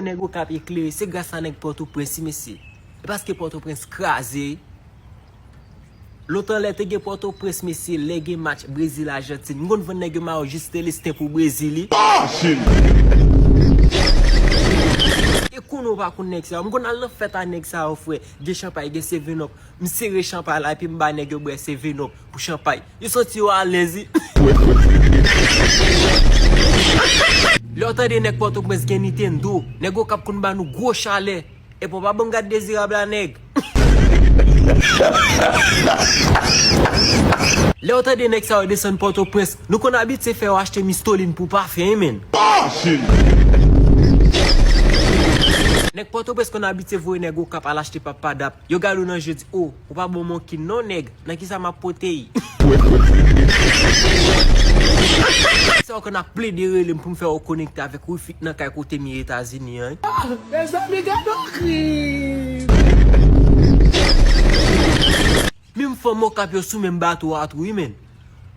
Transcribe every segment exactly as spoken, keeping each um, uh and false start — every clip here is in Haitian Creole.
Nèg Okap eklere, se gras a nèg Pòtoprens wi mesye. E paske Pòtoprens kraze. Lontan lè te gen Pòtoprens mesye, lè gen match Brezil Ajantin, m konn vann nèg yo mayo jis Selesten pou Brezil wi. E konnen w pa konn nèg sa yo. M konn al nan fèt a nèg sa yo frè. Gen chanpay, gen seven up. M sere chanpay la epi m ba nèg yo bwè seven up pou chanpay. Yo santi yo alèz wi. Lè w tande nèg Pòtoprens gen Nintendo, nèg Okap konn ba nou gwo chalè. Epi w pa ban m gad Dezirab la nèg. Lè w tande nèg sa yo desann Pòtoprens, nou konn abitye fè yo achte mistolin pou pafen wi menn. Nèg Pòtoprens konn abitye voye nèg Okap al achte papadap. Yo gade w nan je di, o, ou pa bon monkin non nèg, nan kisa m ap pote y? Sa yo konn ap plede rele m pou m fè yo konekte avèk wifi nan kay kote m ye Etazini an. Mezanmi gade yon krim. Menm fanm Okap yo sou menm bato a tou wi menn.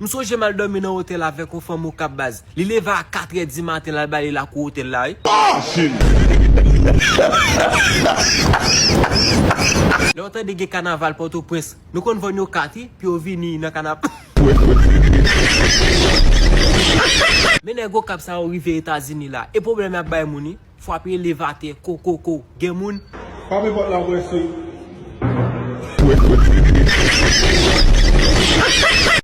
M sonje m al dòmi nan otèl avèk yon fanm Okap baz. Li leve a katrè di maten l al bale lakou otèl la wi. Lè w tande gen kanaval Pòtoprens, nou konn vann yo kat wi, pou yo vini nan kanav. Men nèg Okap sa yo rive Etazini la, e pwoblèm y ap bay moun wi. Frape elevatè, ko, ko, ko. Gen moun. Frape pòt la, ou wè se.